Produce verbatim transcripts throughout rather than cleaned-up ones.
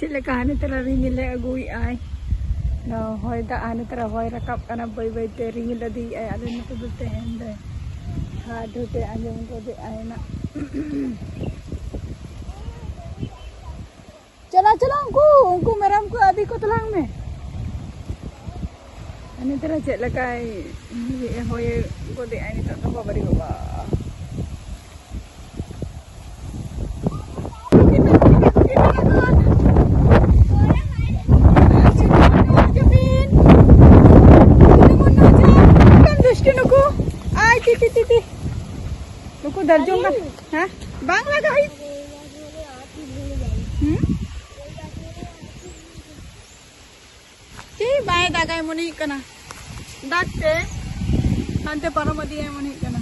ᱪᱮᱫ ᱞᱮᱠᱟ ᱦᱟᱱᱮ ᱛᱟᱨᱟ ᱨᱤᱢᱤᱞ ᱮ ᱟᱹᱜᱩᱭᱮᱫᱼᱟᱭ᱾ ᱱᱚᱣᱟ ᱦᱚᱭ ᱫᱟᱜ ᱦᱟᱱᱮ ᱛᱟᱨᱟ ᱦᱚᱭ ᱨᱟᱠᱟᱵ ᱠᱟᱱᱟ, ᱵᱟᱹᱭ ᱵᱟᱹᱭ ᱛᱮ ᱨᱤᱢᱤᱞ ᱤᱫᱤᱭᱮᱫᱼᱟᱭ᱾ ᱟᱞᱮ ᱱᱚᱛᱮ ᱫᱚ ᱛᱮᱦᱮᱧ ᱫᱚ ᱦᱟᱰ ᱦᱩᱰ ᱮ ᱟᱸᱡᱚᱢ ᱜᱚᱫᱮᱜᱼᱟᱭ ᱱᱟᱜ᱾ ᱪᱟᱞᱟᱣ, ᱪᱟᱞᱟᱣ, ᱩᱱᱠᱩ, ᱩᱱᱠᱩ ᱢᱮᱨᱚᱢ ᱠᱚ ᱟᱹᱫᱤ ᱠᱚ ᱛᱟᱞᱟᱝ ᱢᱮ᱾ ᱦᱟᱱᱮ ᱛᱟᱨᱟ ᱪᱮᱫ ᱞᱮᱠᱟᱭ ᱦᱚᱭ ᱜᱚᱫᱮᱜᱼᱟᱭ ᱱᱤᱛᱚᱜ ᱫᱚ, ᱵᱟᱵᱟᱨᱮ ᱵᱟᱵᱟ᱾ ᱫᱩᱥᱴᱩ ᱱᱩᱠᱩ᱾ ᱟᱭ, ᱛᱤ, ᱛᱤ, ᱛᱤ, ᱛᱤ᱾ ᱱᱩᱠᱩ ᱫᱟᱨᱡᱚᱢ ᱜᱟ-, ᱦᱮᱸ? ᱵᱟᱝ ᱞᱟᱜᱟ ᱦᱩᱭᱩᱜ᱾ ᱦᱩᱸ? ᱪᱮᱫ ᱵᱟᱭ ᱫᱟᱜᱟᱭ ᱢᱚᱱᱮ ᱦᱩᱭᱩᱜ ᱠᱟᱱᱟ᱾ ᱫᱟᱜ ᱛᱮ ᱦᱟᱱᱛᱮ ᱯᱟᱨᱚᱢ ᱤᱫᱤᱭᱟᱭ ᱢᱚᱱᱮ ᱦᱩᱭᱩᱜ ᱠᱟᱱᱟ᱾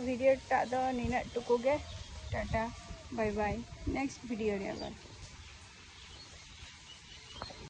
ᱵᱷᱤᱰᱤᱭᱳ ᱴᱟᱜ ᱫᱚ ᱱᱤᱱᱟᱹᱜ ᱴᱩᱠᱩ ᱜᱮ᱾ ᱴᱟᱴᱟ, ᱵᱟᱭ ᱵᱟᱭ, ᱱᱮᱠᱥᱴ ᱵᱷᱤᱰᱤᱭᱳ ᱨᱮ ᱟᱵᱟᱨ᱾